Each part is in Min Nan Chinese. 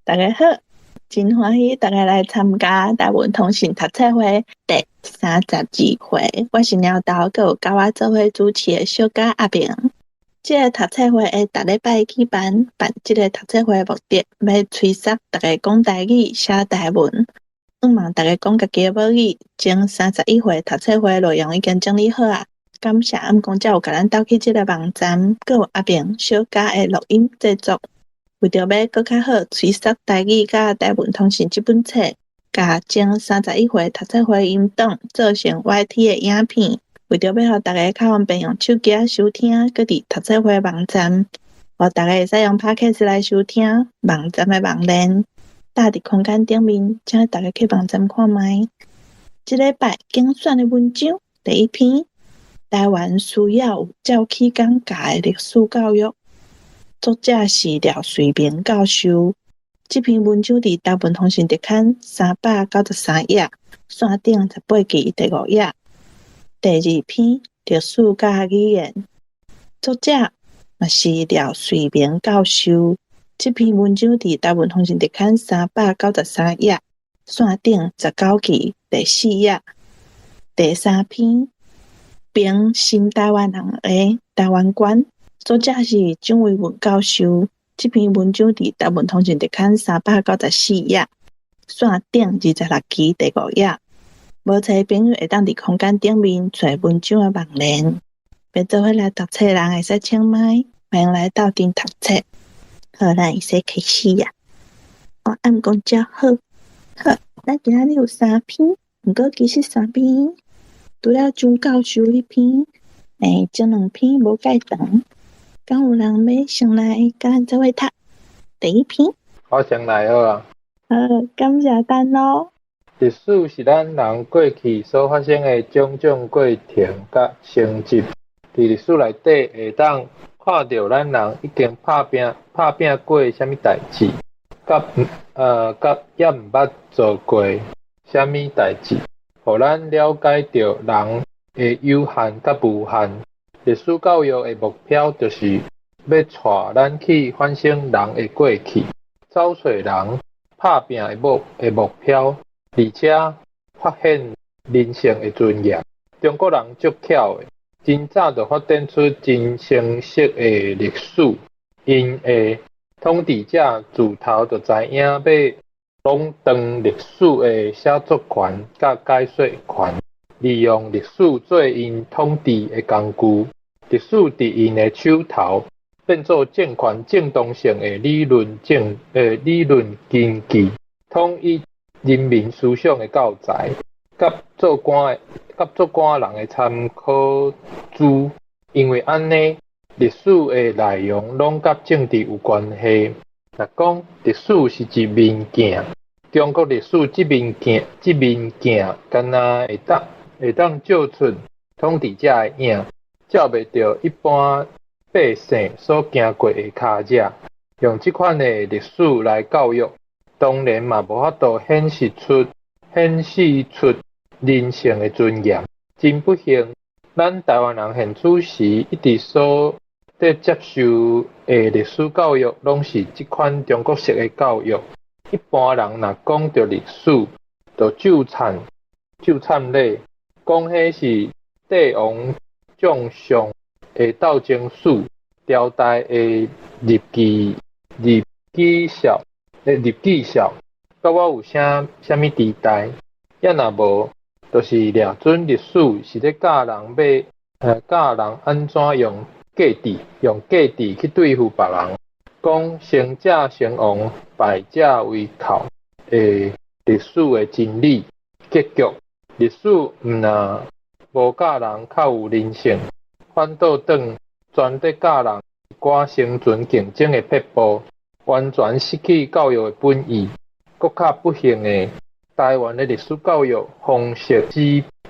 大家好，真歡喜大家來參加台文通信讀冊會第32回。我是貓豆，閣有佮我做伙主持的小嘉阿明。這个讀冊會會逐禮拜舉辦，辦這个讀冊會目的，欲催促大家講台語、寫台文。向望大家講家己的母語。前31回讀冊會內容已經整理好矣。感謝暗公才有共咱鬥起這个網站，閣有阿明小嘉的錄音製作。為著欲閣較好催促台語佮台文通信這本冊，共前三十一回讀冊會音檔做成 YT 的影片，為著欲予大家較方便用手機仔收聽，閣佇讀冊會網站，予大家會使用 Podcast 來收聽網站的網鏈，搭佇空間頂面，請大家去網站看覓。這禮拜揀選的文章第一篇，台灣需要有照起工教的歷史教育。作者是廖瑞明教授。這篇文章佇台文通信特刊393頁，線頂18期第五頁。第二篇歷史佮語言，作者嘛是廖瑞明教授。這篇文章佇台文通信特刊393頁，線頂19期第四頁。第三篇評新台灣人的台灣觀。作者是蔣維文教授。這篇文章佇台文通信特刊394頁，線頂26期第五頁。無冊朋友會當佇空間頂面揣文章的網連，欲做伙來讀冊人會使請麥，歡迎來鬥陣讀冊。好，咱會使開始啊！我按講遮好，好，咱今仔日有三篇，毋過其實三篇除了張教授彼篇，前兩篇無介長。敢有人欲先來佮咱做伙讀第一篇？我先來好啊。好，感謝丹咯。歷史是咱人過去所發生的種種過程佮成就。佇歷史內底會當看著咱人已經拍拼過啥物代誌，佮猶毋捌做過啥物代誌，予咱了解著人的有限佮無限。歷史教育的目標就是欲帶咱去反省人的過去，走揣人拍拚的目標，而且發現人性的尊嚴。中國人足巧的，真早就發展出真成熟的歷史。𪜶的統治者自頭就知影欲壟斷歷史的寫作權佮解說權，利用歷史做𪜶統治的工具。歷史佇𪜶的手頭變做政權正當性的理論根據，統一人民思想的教材，佮做官人的參考書。因為按呢，歷史的內容攏佮政治有關係。若講歷史是一面鏡，中國歷史這面鏡，敢若會當照出統治者的影。照袂著一般百姓所行過的跤跡，用這款的歷史來教育，當然嘛無法度顯示出人性的尊嚴。真不幸，咱台灣人現此時一直所佇接受的歷史教育，攏是這款中國式的教育。一般人若講著歷史，就咒懺咧，講彼是帝王將相的鬥爭史，朝代的日記數，佮我有啥物期待？抑若無，就是掠準歷史是咧教人欲，教人按怎用價值去對付別人，講成者成王，敗者為寇的歷史的真理。結局，歷史毋但無教人較有人性，反倒轉專佇教人一寡生存競爭的撇步，完全失去教育的本意。閣較不幸的，台灣的歷史教育方式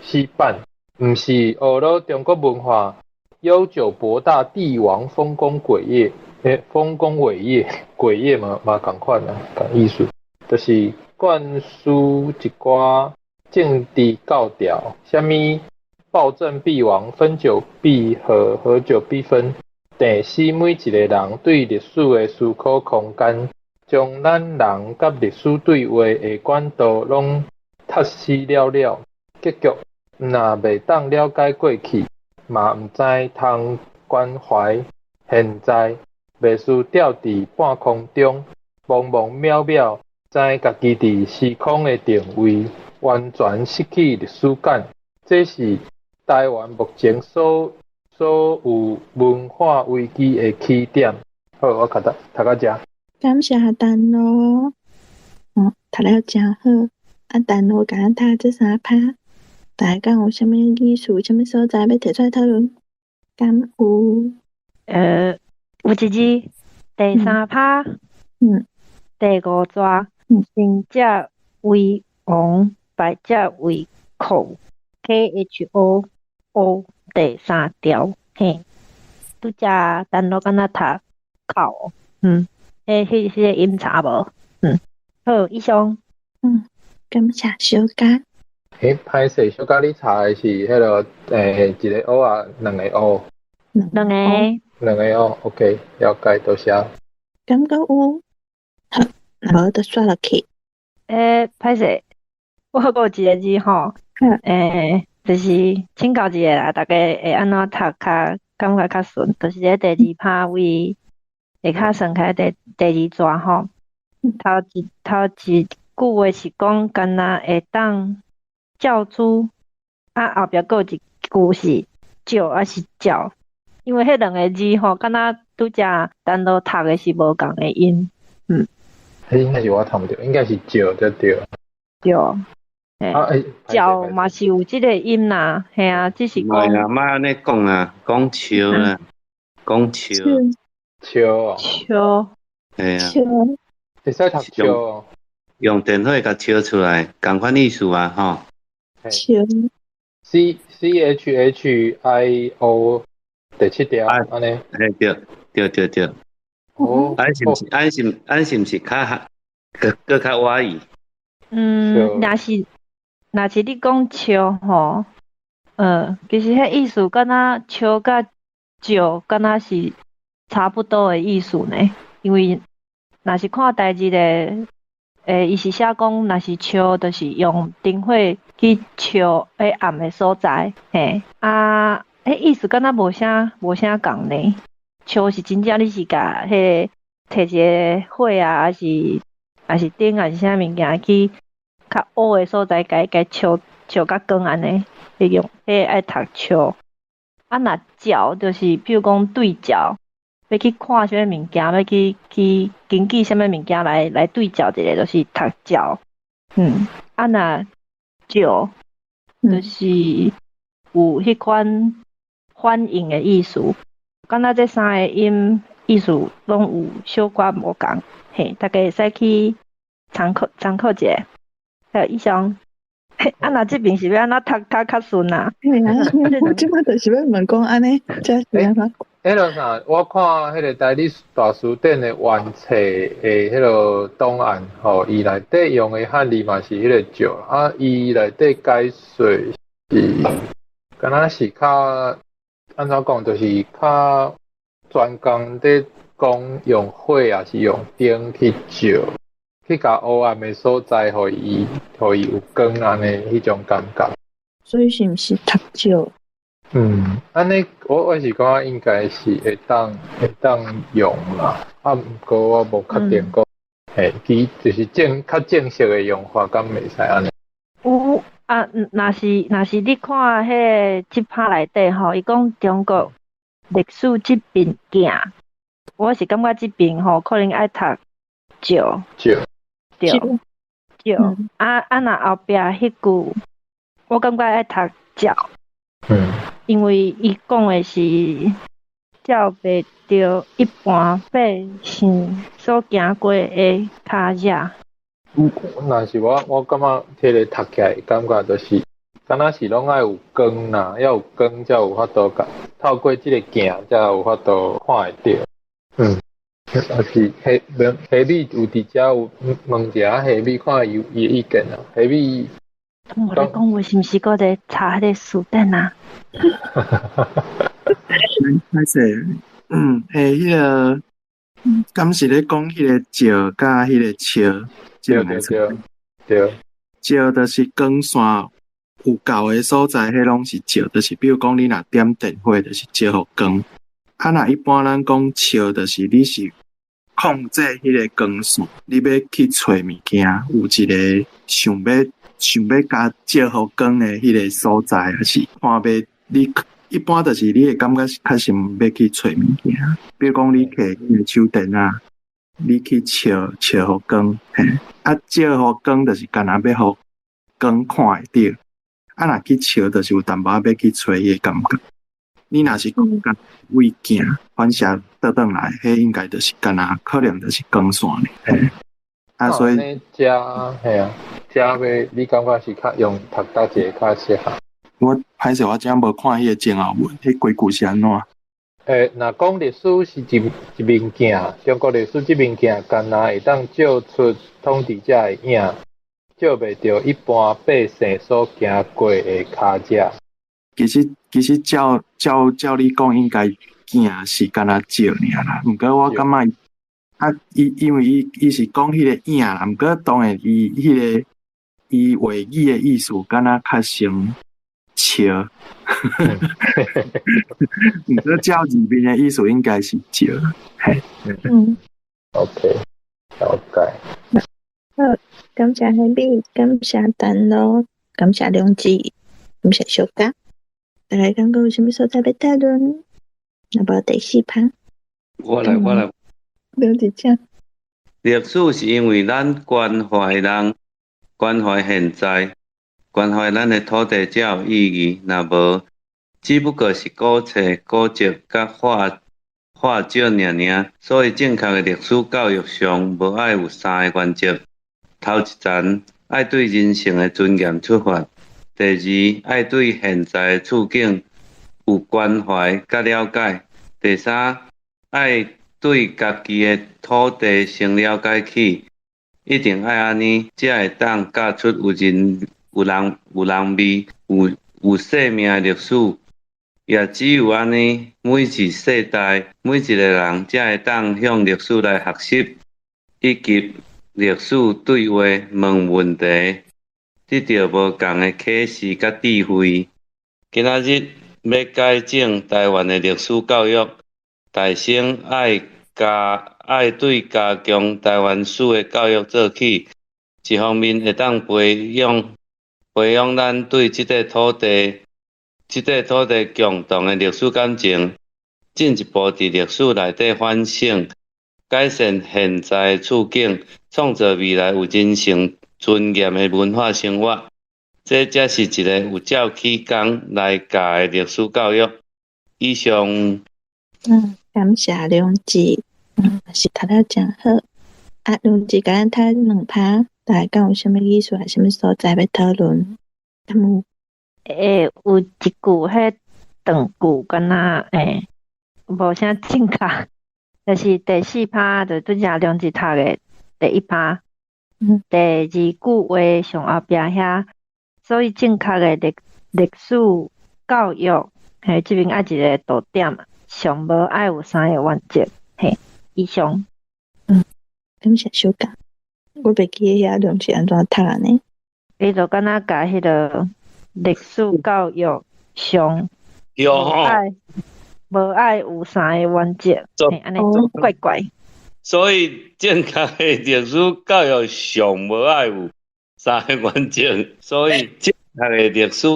死板，毋是學了中國文化悠久博大帝王豐功偉業，豐功偉業，偉業嘛仝款啊，仝意思，就是灌輸一寡政治教條，啥物暴政必亡，分久必合，合久必分，定死每一个人對歷史的思考空間。將咱人佮歷史對話的管道攏窒死了了，結局毋若袂當了解過去，嘛毋知通關懷現在，袂輸吊佇半空中，茫茫渺渺，知家己佇時空的定位，完全失去歷史感。這是台灣目前所有文化危機的起點。好，我讀到遮。感謝丹奴，讀了誠好。啊，丹奴共咱讀這三趴，大家敢有啥物意思、啥物所在欲提出來討論？敢有？有一字，第三趴，第五逝，勝者為王，敗者為寇，KHO O 第三條，嘿，拄才等落敢若讀寇，彼個音差無？好，以上。感謝小佳。欸，歹勢，小佳你查的是彼個一個 O 啊，兩個 O？兩個。兩個 O，OK，了解，多謝。感覺有，好，若無就煞落去。欸，歹勢，我閣有一個字吼，就是請教一下啦，大家會按怎讀較感覺較順？就是咧第二拍位下跤算起來第二逝吼，頭一句話是講敢若會當照諸，啊後壁閣有一句是照抑是照？因為彼兩個字吼，敢若拄才單獨讀的是無仝的音。彼應該是我讀毋著，應該是照才對。對。照嘛是有這個音啦，嘿啊，只是講。袂啦，莫按呢講啦，講笑啦，講笑。笑。笑。嘿啊。笑。會使讀笑。用電火共燒出來，仝款意思啊，吼。笑。 C C H H I O 第七條，按呢。嘿，對，對對對。哦。按是毋是較閣較歪意？若是你講笑吼，其實彼意思敢若笑佮照敢若是差不多的意思呢。因為若是看台字的，伊是寫講若是笑，就是用燈火去照彼暗的所在，嘿，啊，彼意思敢若無啥仝呢。笑是真正你是共彼個提一個火啊，抑是燈，抑是啥物件去較烏的所在，共照照較光按呢，彼用彼個愛讀笑。啊，若照就是，比如講對照，欲去看啥物物件，欲去根據啥物物件來對照一下，就是讀照。啊，若照就是有彼款反應的意思。敢若這三个音意思攏有小可無仝，嘿，大家會使去參考一下。好，以上。啊，若這邊是欲按怎讀較較順啊？嘿啊，我這擺就是欲問講按呢，這是按怎？彼个啥，我看彼个台語大辭典的原冊的彼个檔案吼，伊內底用的漢字嘛是彼個照，啊，伊內底解說是，敢若是較按怎講，就是較專工佇講用火抑是用燈去照，去共黑暗的所在，予伊有光按呢，彼種感覺。所以是毋是讀照？按呢，我是感覺應該是會當用啦，啊，毋過我無確定講，嘿，其就是較正式的用法，敢袂使按呢？有啊，若是你看彼個這拍內底吼，伊講中國歷史這爿鏡，我是感覺這爿吼可能愛讀照。照。對。照。啊啊，若後壁彼句，我感覺愛讀照。因為伊講的是照袂著一般百姓所行過的跤跡。若是我感覺彼個讀起來感覺就是，敢若是攏愛有光啦，要有光才有法度共透過這个鏡才有法度看會著。抑是彼米有佇遮有問一下彼米，看伊伊的意見啊。彼米。無咧講話是毋是閣咧查彼个辭典啊？歹勢，彼個敢是咧講彼个照佮彼个笑？對對對對。照就是光線有夠的所在，彼攏是照，就是比如講你若點電火，就是照予光。啊，若一般咱講笑，就是你是控制彼个光線，你欲去揣物件，有一个想欲共照予光的彼个所在，抑是看欲你一般就是你會感覺較想欲去揣物件，比如講你提彼個手電仔，你去照照予光，嘿，啊照予光就是干焦欲予光看會著，啊若去笑就是有淡薄仔欲去揣彼个感覺。你若是講對鏡反射倒轉來，彼應該就是干焦可能就是光線爾。嘿，啊所以，遮嘿啊，遮欲你感覺是較用讀佗一个較適合？我歹勢，我遮無看彼个前後文，彼規句是按怎？欸，若講歷史是一面鏡，中國歷史這面鏡，干焦會當照出統治者的影，照袂著一般百姓所行過的跤跡。其實照你講，應該鏡是干焦照爾啦。毋過我感覺，啊，伊因為伊是講彼个影啦，毋過當然伊彼个伊話語的意思，敢若較像笑。毋過照字面的意思應該是照。嘿，嗯，OK，了解。好，感謝海美，感謝丹露，感謝良志，感謝小嘉。大家感覺有啥物所在欲討論？若無第四趴。我來，我來。良志請。歷史是因為咱關懷人，關懷現在，關懷咱的土地才有意義。若無，只不過是古冊、古籍佮畫畫照爾爾。所以正確的歷史教育上，無愛有三个原則。頭一層，愛對人性的尊嚴出發；第二，愛對現在的處境有關懷佮了解；第三，愛對家己的土地先了解起。一定愛按呢，才會當教出有人、有人、有人味、有生命的歷史。也只有按呢，每一世代、每一个人，才會當向歷史來學習，以及歷史對話問問題，得著無仝的啟示佮智慧。今仔日欲改正台灣的歷史教育，大先愛加愛對加強台灣史的教育做起。一方面會當培養咱對這塊土地共同的歷史感情，進一步佇歷史內底反省，改善現在的處境，創造未來有人性尊嚴的文化生活。這才是一个有照起工來教的歷史教育。以上。感謝良志，是讀了誠好。啊，良志共咱讀兩趴，大家敢有啥物意思，還是啥物所在欲討論？敢有？欸，有一句彼斷句敢若欸，無啥正確，就是第四趴，就拄才良志讀的第一趴。第二句話上後壁遐，所以正確的歷史教育，嘿，這邊愛一个逗點，上無愛有三个原則，嘿，以上。感謝小嘉，我袂記得遐兩是按怎讀按呢？伊就敢若共彼个歷史教育上無愛有三个原則，嘿，按呢怪怪。所以正確的歷史教育上無愛有三个原則，所以正確的歷史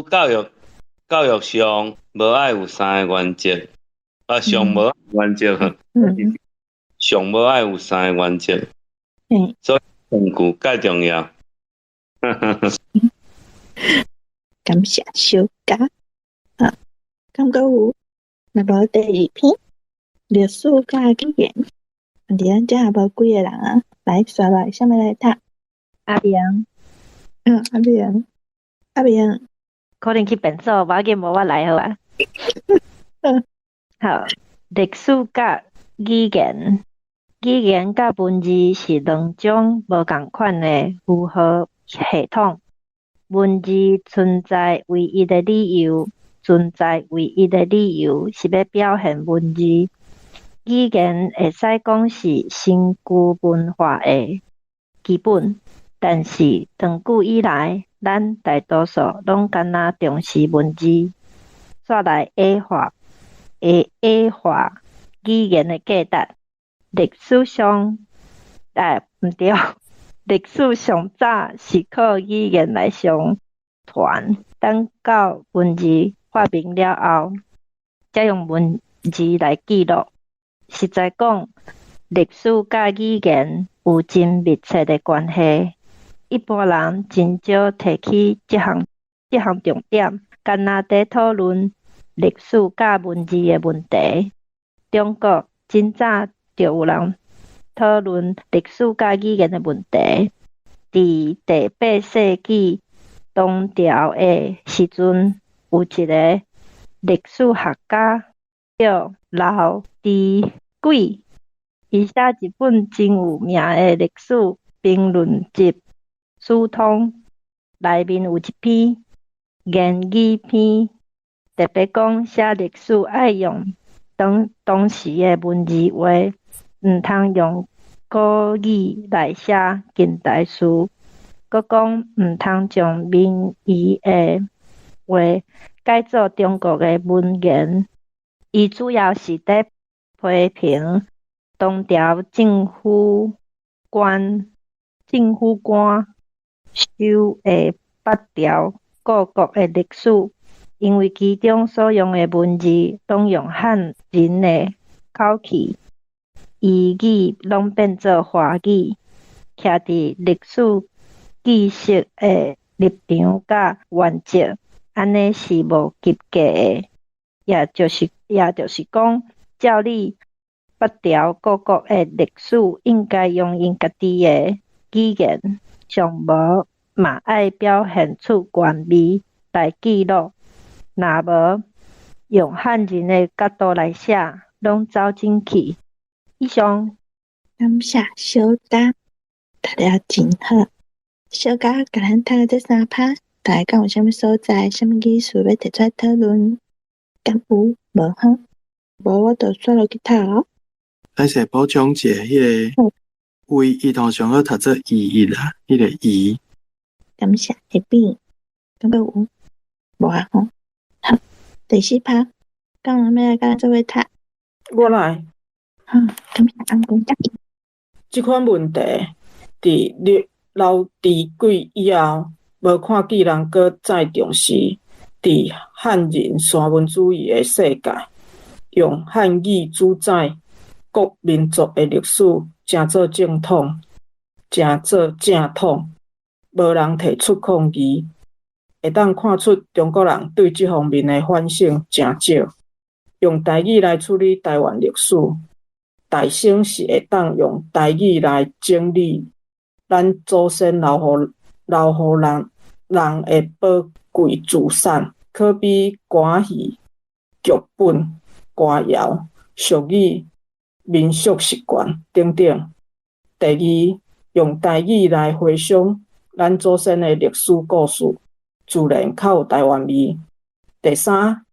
教育上無愛有三个原則，啊，上無原則，上無愛有三个原則，所以斷句較重要。感謝小嘉。啊，敢閣有？若無第二篇歷史佮語言，佇咱遮也無幾个人啊，來刷來，啥物來讀？阿明。阿明，阿明，可能去便所，無要緊，無我來好啊。好，歷史佮語言，語言佮文字是兩種無仝款的符號系統。文字存在唯一的理由，存在唯一的理由是欲表現文字。語言會使講是身軀文化的基本，但是長久以來，咱大多數攏干焦重視文字，煞來矮化語言的價值。歷史上，哎，毋對，歷史上早是靠語言來相傳，等到文字發明了後，才用文字來記錄。實在講，歷史佮語言有真密切的關係。一般人真少提起這項重點，干焦佇討論歷史佮文字的問題。中國真早就有人討論歷史佮語言的問題。佇第八世紀唐朝的時陣，有一个歷史學家叫劉知幾，伊寫一本真有名的歷史評論集《史通》，內面有一篇言語篇，特別講寫歷史愛用當時的文字話，毋通用古語來寫近代史，閣講毋通將閩語的話改做中國的文言。伊主要是佇批評唐朝政府官修的北朝故國的歷史，因為其中所用的文字攏用漢人的口氣，彝語攏變做華語，徛佇歷史記述的立場佮原則，按呢是無及格的。也就是講，照理北朝故國的歷史應該用𪜶家己的語言，上無嘛愛表現出原味來記錄。若無用漢人的角度來寫，攏走進去。以上。感謝小佳，讀了真好。小佳，共咱讀這三趴，大家敢有啥物所在、啥物意思欲提出來討論？敢有無吼？無我就煞落去讀囉。歹勢補充一下，彼個唯一吼上好讀做伊一啦，彼個伊。感謝下邊，敢閣有？無啊吼。好，第四趴，敢有人欲來共咱做伙讀？我來。好，感謝阿公。這款問題，佇劉知幾以後，無看見人閣再重視。佇漢人沙文主義的世界，用漢語主宰各民族的歷史，成做正統，成做正統，無人提出抗議，會當看出中國人對這方面的反省誠少。用台語來處理台灣歷史，大省是會當用台語來整理咱祖先留予人人的寶貴資產，可比歌戲、劇本、歌謠、俗語、民俗習慣等等。第二，用台語來回想咱祖先的歷史故事，自然較有台灣味。第三，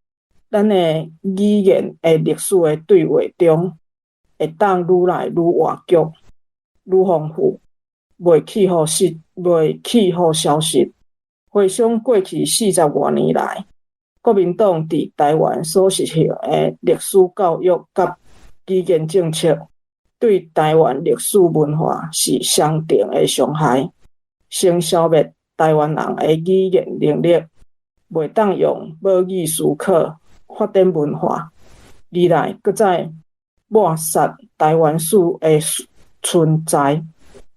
咱的語言的歷史的對話中，會當愈來愈活躍、愈豐富，袂去予消失。回想過去四十外年來，國民黨佇台灣所實行的歷史教育佮語言政策，對台灣歷史文化是雙重的傷害。先消滅台灣人的語言能力，袂當用母語思考、發展文化，二來閣再抹殺台灣史的存在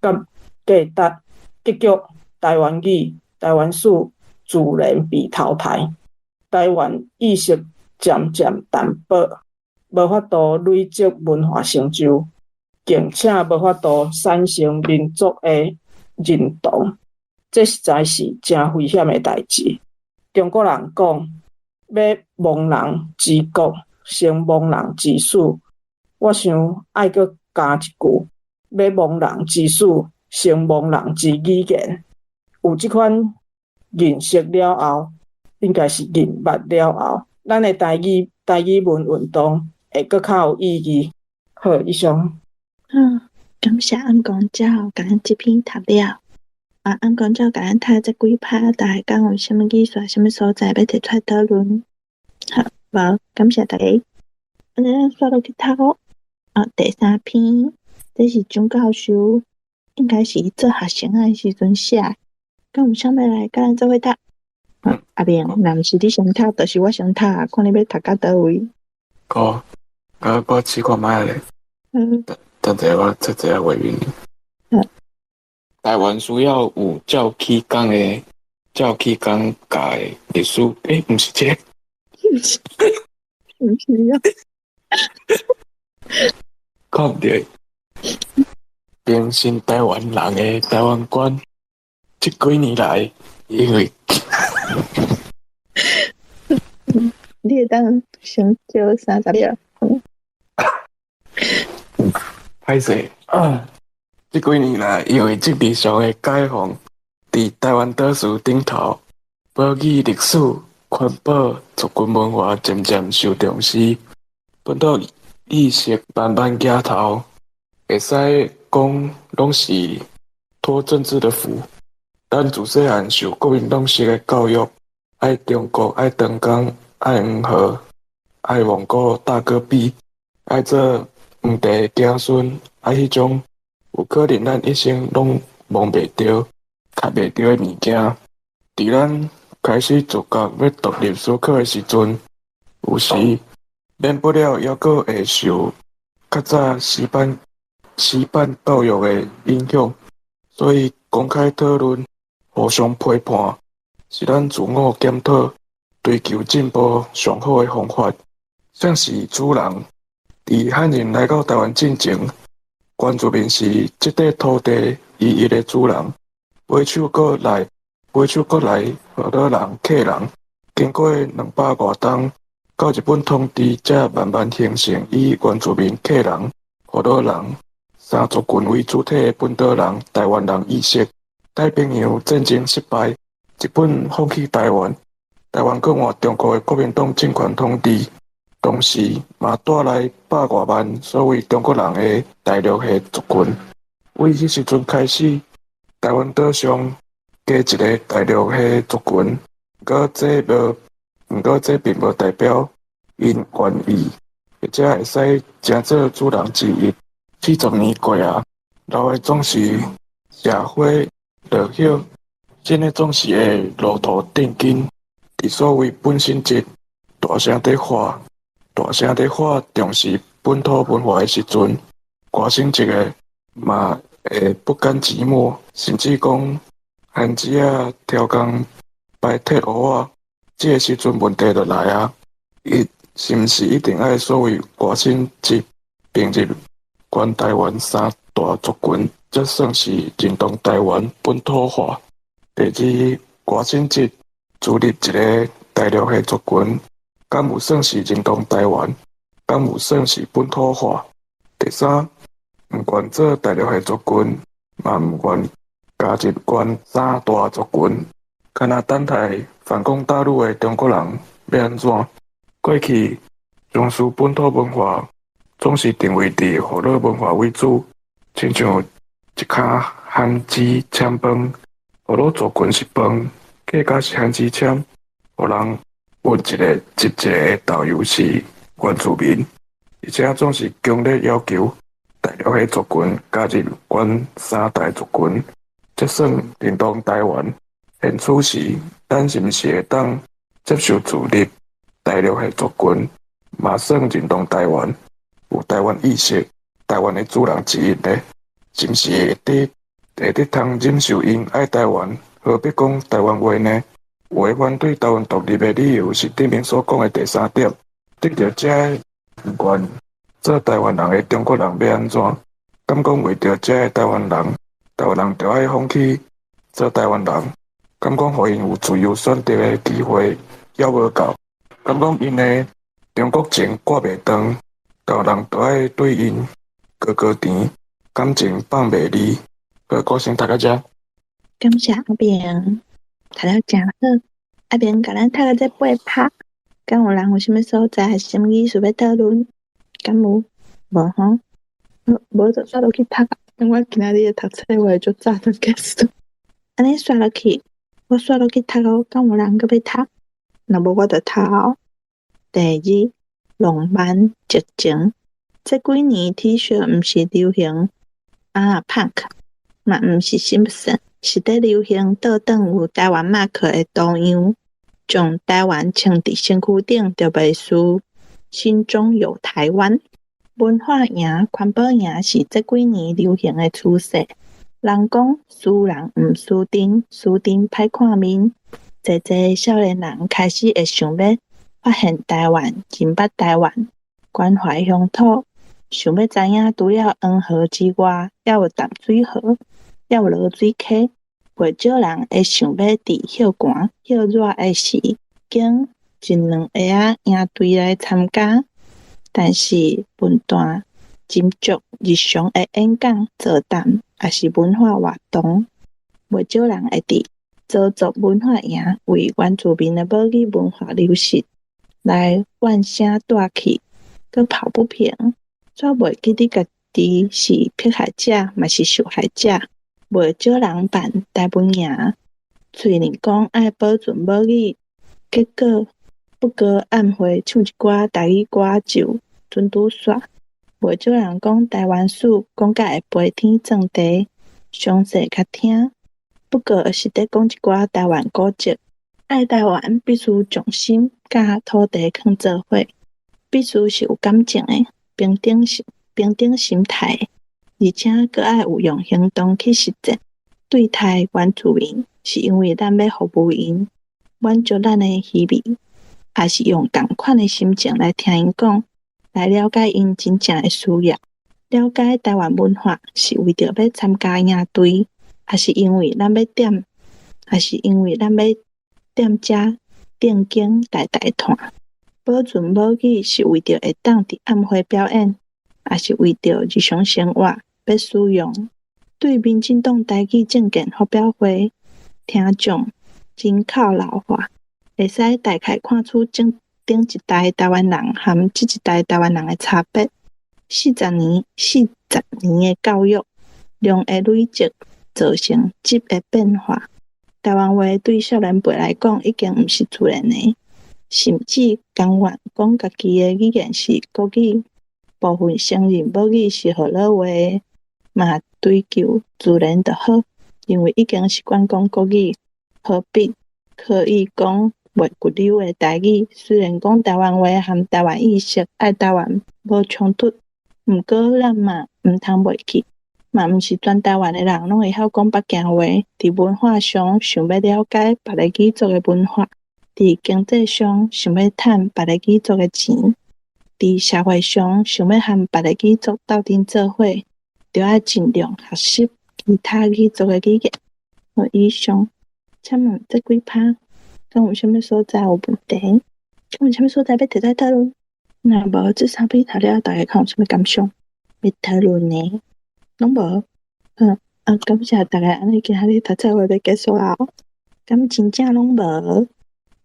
佮價值，結局台灣語、台灣史自然被淘汰，台灣意識漸漸淡薄，無法度累積文化成就，並且無法度產生民族的認同，這實在是誠危險的代誌。中國人講，欲亡人之國，先亡人之史。我想愛閣加一句：欲亡人之史，先亡人之語言。有這款認識了後，應該是認捌了後，咱的台語文運動會閣較有意義。好，以上。好，感謝暗光鳥，共咱這篇讀了。啊，暗光鳥共咱讀這幾拍，大家敢有啥物意思、啥物所在欲提出來討論？好，無，感謝大家。按呢，咱煞落去讀哦。啊，第三篇，這是張教授，應該是做學生的時陣寫的。敢有啥欲來佮咱做伙讀？啊，阿明，若毋是你先讀，就是我先讀啊，看你欲讀到佗位。好，我試看覓咧。等者我切一下畫面。台灣需要有照起工的、照起工教的歷史，欸，毋是這個。毋是，毋是啊。看毋著。平成台灣人的台灣觀，這幾年來，因為你會當先叫30秒。歹勢啊！這幾年來，因為政治上的解放，佇台灣島嶼頂頭，保育歷史、環保、族群文化漸漸受重視，本土意識慢慢抬頭，會使講攏是托政治的福。咱自細漢受國民黨式的教育，愛中國、愛長江、愛黃河、愛蒙古大戈壁，愛做皇帝的子孫，啊，彼種有可能咱一生攏摸袂著、較袂著的物件。佇咱開始自覺欲獨立思考的時陣，有時免不了猶閣會受較早死板教育的影響，所以公開討論、互相批判，是咱自我檢討、追求進步上好的方法。啥是主人？佇漢人來到台灣進前，原住民是這塊土地唯一的主人。買手過來，河洛人、客人，經過200外冬，到日本統治，才慢慢形成以原住民、客人、河洛人三族群為主體的本島人、台灣人意識。太平洋戰爭失敗，日本放棄台灣，台灣閣換中國的國民黨政權統治，同時嘛帶來百外萬所謂中國人的大陸系族群。為彼時陣開始，台灣島上加一个大陸系族群，毋過這並無代表𪜶願意，或者會使成做主人之一。40年過啊，老的總是社會落葉，新的總是會路途斷根。佇所謂本省籍大聲佇喊，大聲佇喊重視本土文化的時陣，外省籍的嘛會不甘寂寞，甚至講番薯仔挑工排鐵芋仔，這个時陣問題就來啊！伊是毋是一定愛所謂外省籍併入全台灣三大族群，才算是認同台灣本土化？第二，外省籍注入一个大陸系族群，敢有算是認同台灣？敢有算是本土化？第三，毋願做大陸系族群，嘛毋願加入關三大族群，敢若等待反攻大陸的中國人欲按怎？過去重視本土文化，總是定位佇河洛文化為主，親像一跤番薯籤飯，河洛族群是飯，客家是番薯籤，予人問一个接一个的導遊是原住民，而且總是強烈要求大陸系族群加入阮三大族群，才算認同台灣。現此時，咱是毋是會當接受自立大陸系族群，嘛算認同台灣，有台灣意識，台灣的主人之一呢？是毋是會得通忍受𪜶愛台灣，何必講台灣話呢？有的反對台灣獨立的理由是頂面所講的第三點。得著這毋願做台灣人的中國人欲按怎？敢講為著這个台灣人，台灣人就愛放棄做台灣人？敢講予𪜶有自由選擇的機會猶無夠？敢講𪜶的中國情割袂斷，台灣人就愛對𪜶高高甜，感情放袂離？好，我先讀到遮。感謝阿明，讀了誠好。阿明共咱讀到這八拍，敢有人有啥物所在，還是啥物意思欲討論？敢有？無吼？無就煞落去讀，因為我今仔日的讀冊會足早就結束。按呢煞落去，我煞落去讀哦，敢有人閣欲讀？若無我就讀哦。第二，浪漫激情。這幾年 T 恤毋是流行啊 punk，嘛毋是 Simpson，是咧流行倒轉有台灣馬克的圖樣，將台灣穿佇身軀頂，就袂輸心中有台灣。文化營、環保營是這幾年流行的趨勢。人講輸人毋輸陣，輸陣歹看面。濟濟少年人開始會想欲發現台灣、認捌台灣、關懷鄉土，想欲知影除了黃河之外，猶有淡水河，猶有濁水溪。袂少人會想欲佇歇寒、歇熱的時間，一兩下仔營隊來參加。但是笨蛋斟酌日常的演講、座談，抑是文化活動，袂少人會佇鄒族文化營為原住民的母語文化流失來怨聲帶氣，閣抱不平。煞袂記得家己是迫害者，嘛是受害者。袂少人辦台文營，喙爾講愛保存母語，結果不過暗會唱一寡台語歌就準拄煞。袂少人講台灣史，講甲會飛天撞地，詳細較聽。不過是咧講一寡台灣古蹟。愛台灣必須將心佮土地囥做伙，必須是有感情的，平等心、平等心態，而且閣愛有用行動去實踐。對待原住民，是因為咱欲服務𪜶，滿足咱的虛偽，抑是用仝款的心情來聽𪜶講，來了解𪜶真正的需要。了解台灣文化，是為著欲參加營隊，抑是因為咱欲踮，抑是因為咱欲踮遮正經代代傳。保存母語是為著會當佇暗會表演，抑是為著日常生活欲使用？對民進黨台語政見發表會，聽眾人口老化，會使大概看出頂頂一代台灣人和這一代台灣人的差別。40年、40年的教育量會累積，造成質的變化。台灣話對少年輩來講已經毋是自然的，甚至甘願講家己的語言是國語，部分承認母語是河洛話，嘛追求自然就好，因為已經習慣講國語，何必刻意講袂主流的台語？雖然講台灣話和台灣意識愛台灣無衝突，毋過咱嘛毋通袂記，嘛毋是全台灣的人攏會曉講北京話。佇文化上想欲了解別个語族的文化，佇經濟上想欲趁別个語族的錢，佇社會上想欲和別個語族鬥陣做伙，著愛盡量學習其他語族的語言。好，以上，請問這幾趴，敢有啥物所在有問題？敢有啥物所在欲提出來討論？若無，這三篇讀了，大家看有啥物感想？欲討論呢？攏無？好，啊，感謝大家按呢今仔日讀冊會欲結束啊！敢真正攏無？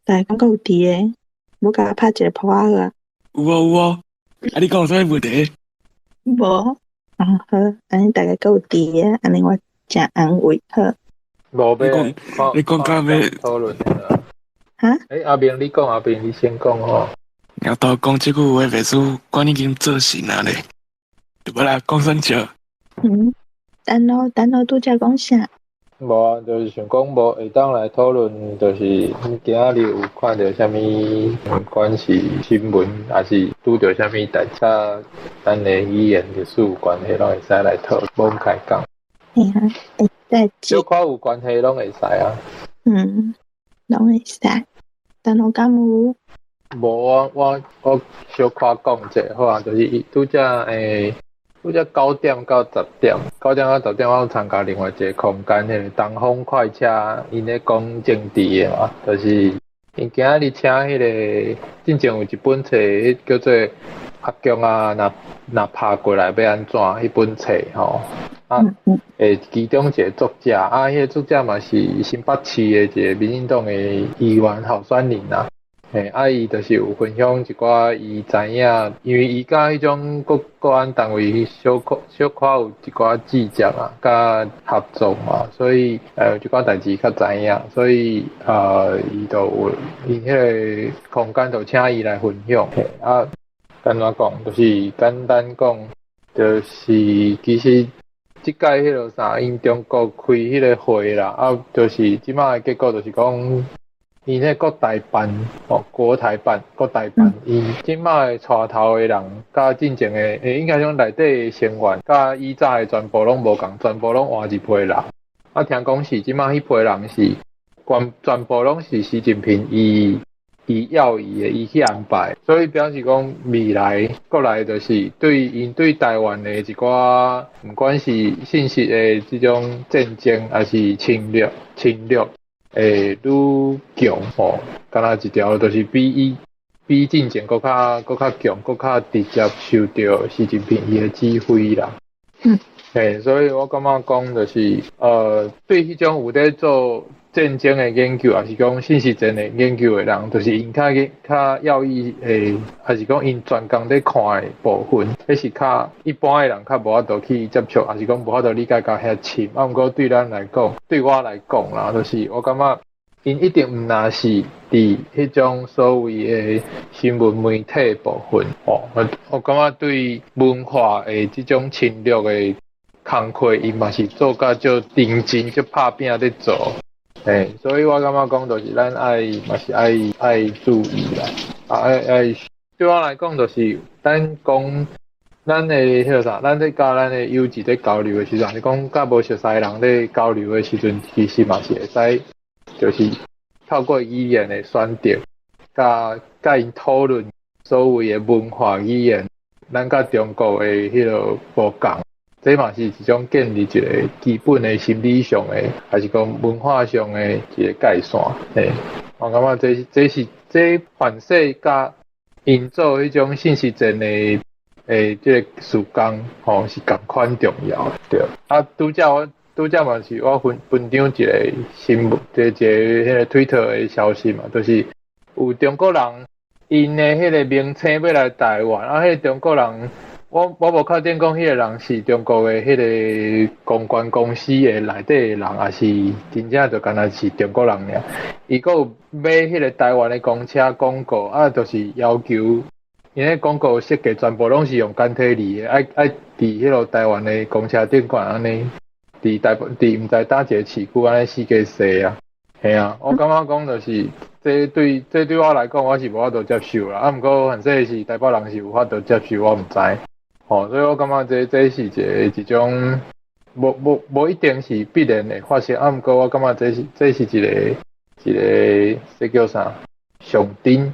大家感覺有佇的？無共我拍一個噗仔好啊？有哦有哦，啊你講有啥物問題？無，啊好，按呢大家閣有佇的，按呢我誠安慰好。無你講你講到尾討論啦。哈？欸，阿明你講，阿明你先講吼。貓頭講這句話袂輸，管已經做神啊咧。無啦，講耍笑。嗯，等咯，等咯，拄才講啥？無啊，就是想講無會當來討論，就是你今仔日有看著啥物，不管是新聞，抑是拄著啥物代志，咱的語言歷史有關係，攏會使來討論開講。嘿啊，會使。小可有關係攏會使啊。嗯，攏會使。等我敢有？無，我小可講者好啊，就是伊拄才拄才9點到10點，9點到10點，我參加另外一個空間，彼個東風快車，𪜶咧講政治的嘛，就是𪜶今仔日請彼個進前有一本冊，彼叫做阿強啊，若若拍過來欲按怎？彼本冊吼，啊，其中一個作者，啊，彼個作者嘛是新北市的一個民進黨的議員候選人啊。嘿，啊，伊就是有分享一寡伊知影，因為伊佮彼種國安單位小可有一寡接觸啊，佮合作嘛，所以一寡代誌較知影，所以伊就有伊彼個空間就請伊來分享。嘿，啊，按怎講，就是簡單講，就是其實這擺彼个啥，𪜶中國開彼個會啦，啊，就是這擺的結果就是講，𪜶彼國台辦，哦，國台辦，國台辦，𪜶這擺的帶頭的人，佮進前的，應該講內底的成員，佮以早的全部攏無仝，全部攏換一批人。啊，聽講是這擺彼批人是，全部攏是習近平伊要伊的，伊去安排，所以表示講未來國內就是對𪜶對台灣的一寡，毋管是信息的這種戰爭，抑是侵略會愈強吼，敢若一條就是比進前閣較強，閣較直接受著習近平伊的指揮啦。嘿，所以我感覺講就是，對彼種有咧做戰爭的研究，抑是講信息戰的研究的人，就是𪜶較要意的，抑是講𪜶專工咧看的部分，彼是較一般的人較無法度去接觸，抑是講無法度理解到遐深。啊，毋過對咱來講，對我來講啦，就是我感覺𪜶一定毋若是佇彼種所謂的新聞媒體部分，吼，我感覺對文化的這種侵略的工課，𪜶嘛是做甲足認真、足拍拚咧做。嘿，所以我感覺講，就是咱愛嘛是愛注意啦，啊愛對我來講，就是咱講咱的彼个啥，咱咧佮咱的友誼咧交流的時陣，是講佮無熟似的人咧交流的時陣，其實嘛是會使，就是透過語言的選擇，佮𪜶討論所謂的文化語言，咱佮中國的彼个無仝。這嘛是一種建立一個基本的心理上的，抑是講文化上的一個界線。嘿，我感覺這是反勢佮𪜶做彼種信息戰的這個事工，吼，是仝款重要的。對。啊，拄則嘛是我分享一個新聞，這一個彼個推特的消息嘛，就是有中國人𪜶的彼個名稱欲來台灣，啊，彼個中國人。我無確定講彼個人是中國的彼個公關公司的內底的人，抑是真正就干焦是中國人爾。伊閣有買彼個台灣的公車廣告，啊，就是要求，𪜶彼廣告設計全部攏是用簡體字的，愛佇彼个台灣的公車頂懸按呢，佇台北佇毋知佗一個市區按呢四界踅啊，嘿啊，我感覺講就是，這對我來講，我是無法度接受啦。啊，毋過反正是台北人是有法度接受，我毋知。吼，所以我感覺這是一種，無一定是必然會發生，啊，毋過我感覺這是一個，這叫啥？象徵，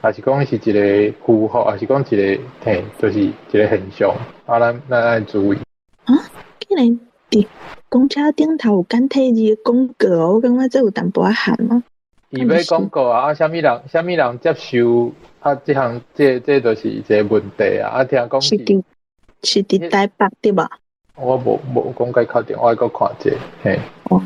抑是講是一個符號，抑是講一個，嘿，就是一個現象，啊，咱愛注意。啊，竟然佇公車頂頭有簡體字的廣告，我感覺這有淡薄仔譀啊。伊買廣告啊，啊，啥物人接受啊？這項這就是一個問題啊！啊，聽講是佇台北對無？我無講介確定，我愛閣看者，嘿。哦。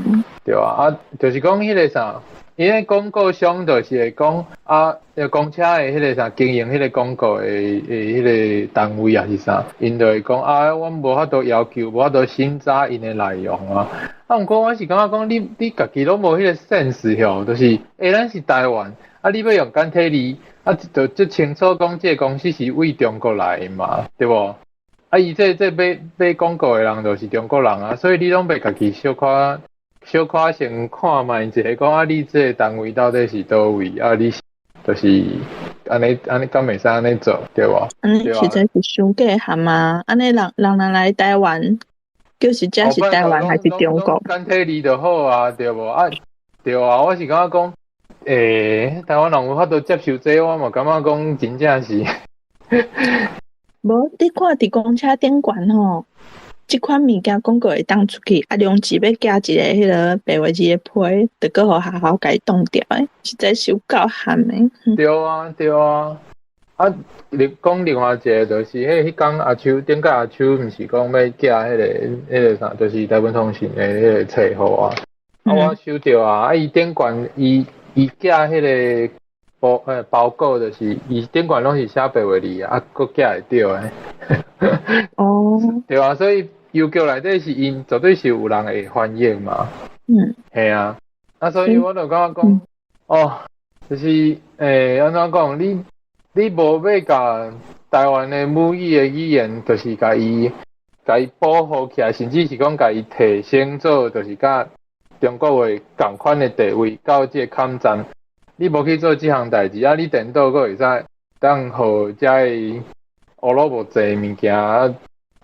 對啊，啊，就是講彼個啥，伊彼廣告商就是會講啊，公車的彼個啥經營彼個廣告的彼個單位抑是啥，𪜶就會講啊，阮無法度要求，無法度審查𪜶的內容啊。啊，毋過我是感覺講你家己攏無彼個 sense 吼，就是，咱是台灣，啊，你欲用簡體字，啊，就足清楚講這個公司是為中國來的嘛，對無？啊，伊這買廣告的人就是中國人啊，所以你攏袂家己小可先看覓一下，講啊，你這個單位到底是佗位？啊，你就是按呢，敢會使按呢做，對無？按呢實在是傷過譀啊！按呢人來台灣，就是這是台灣還是中國？簡體字就好啊，對無？啊，對啊，我是感覺講，台灣人有法度接受這個，我嘛感覺講真正是。無，你看佇公車頂懸吼，這款物件廣告會當出去，啊，兩只欲寄一个彼个白話字的批，就閣予學校共伊擋著的，實在是有夠譀的。對啊，對啊。啊，你講另外一個就是彼工阿秋，頂擺阿秋毋是講欲寄彼個啥，就是台灣通信的彼個冊予我。啊，我收著啊，啊，伊頂懸伊寄彼個包裹，就是伊頂懸攏是寫白話字啊，閣寄會著的。對啊，所以郵局內底是𪜶絕對是有人會翻譯嘛。係啊，啊，所以我就感覺講，哦，就是按怎講，你無欲共台灣的母語的語言，就是共伊保護起來，甚至是講共伊提升做，就是佮中國話仝款的地位，到這個坎站，你無去做這項代誌，啊，你顛倒閣會使當予遮个烏魯無濟物件，啊，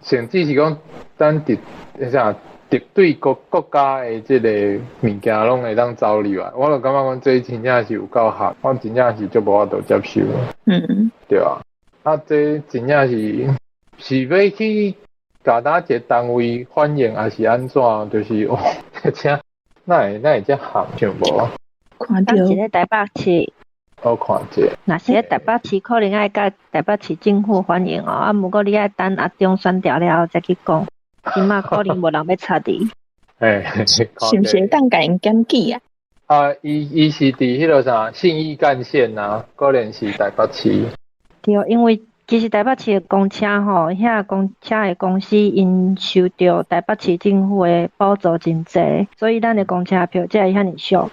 甚至是講咱敵啥敵對國家的這个物件，攏會當走入來。我就感覺講這真正是有夠合，我真正是足無法度接受。對啊，啊，這真正是欲去共佗一個單位反映，抑是按怎？就是哦，這哪會遮合想無？看著一个台北市，我看者。若是咧台北市，可能愛佮台北市政府反映哦。啊，毋過你愛等阿中選掉了後才去講，這馬可能無人欲插你。嘿，是毋是會當共𪜶檢舉啊？啊，伊是佇彼个啥信義幹線啊，可能是台北市。對，因為其實台北市的公車吼，遐公車的公司𪜶受著台北市政府的補助真濟，所以咱的公車票才會遐爾俗。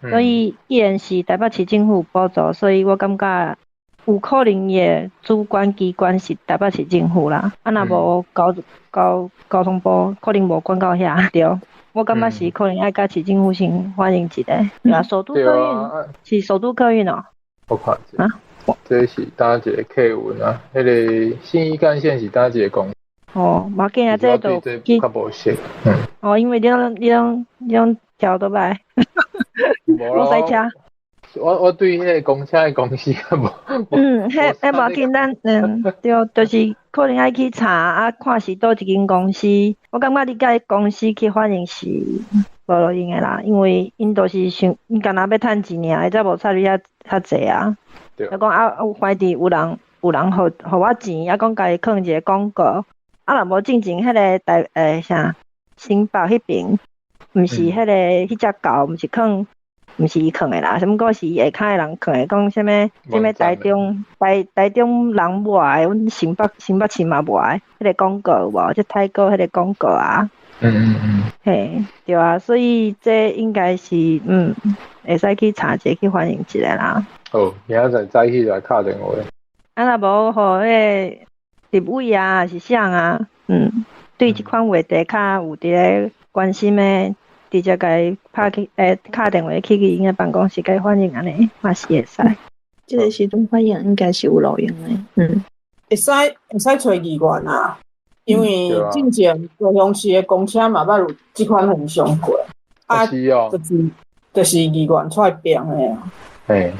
所以既然是台北市政府補助，所以我感覺有可能伊的主管機關是台北市政府啦。啊，若無交通部可能無管到遐對。我感覺是可能愛佮市政府先反映一下。對啊，首都客運是首都客運哦。我看者。啊？這是佗一个客運啊？彼个信義幹線是佗一个公司？哦，無要緊啊，這都較無熟。哦，因為你攏調倒擺。無駛車。我對彼个公車的公司較無。嗯，彼無要緊，咱對，就是可能愛去查啊，看是佗一間公司。我感覺你共公司去反映是無路用的啦，因為𪜶都是想，𪜶干焦欲趁錢爾，伊才無插你遐較濟啊。就講啊，有懷疑有人予我錢，啊，講共伊囥一个廣告，啊，若無進前彼个台啥新北彼爿，毋是彼个彼隻狗，毋是囥，毋是伊囥的啦，啥物過是伊下跤的人囥的，講啥物啥物台中人無愛，阮新北市嘛無愛，彼个廣告有無？這泰國彼个廣告啊。嘿，對啊，所以這應該是會使去查一下去反映一下啦。好，明仔載早起來敲電話。啊，若無予彼个立委啊，抑是啥啊，對這款話題較有佇咧關心的，直接共伊拍去，敲電話去𪜶的辦公室共伊反映按呢，嘛是會使。這个時陣反映應該是有路用的，會使揣議員啊，因為進前高雄市的公車嘛捌有這款現象過，啊，就是議員出來辯的啊。嘿，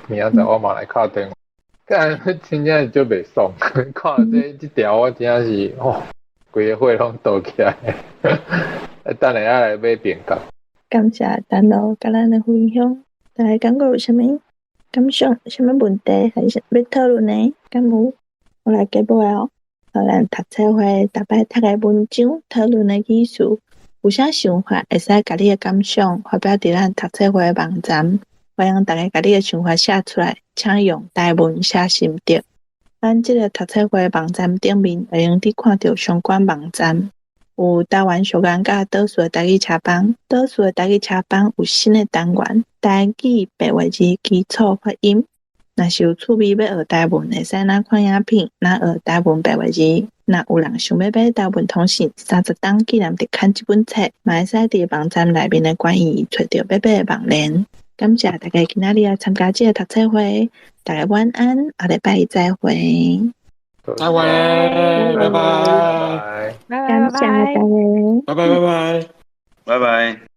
明仔載我嘛來敲電話。幹真正是足袂爽，看這條我真正是哦，規个火攏倒起來。等下仔來買便當。感謝陳老佮咱的分享，大家感覺有啥物感想、啥物問題，還是欲討論的？敢有？我來結尾哦。予咱讀冊會逐擺讀的文章討論的意思，有啥想法，會使共你的感想發表佇咱讀冊會的網站。歡迎大家共你的想法寫出來，請用台文寫心得。咱這个讀冊會網站頂面會用得看著相關網站，有台灣小眼佮島嶼的台語車幫，島嶼的台語車幫有新的單元，台語白話字基礎發音。若是有趣味欲學台文，會使若看影片，若學台文白話字。若有人想欲買台文通信30冬紀念特刊這本冊，嘛會使佇網站內面的關於揣著欲買的網連。感謝大家今仔日來參加這个讀冊會，大家晚安，下禮拜再會。再會，拜拜。感謝大家，拜拜拜拜，拜拜。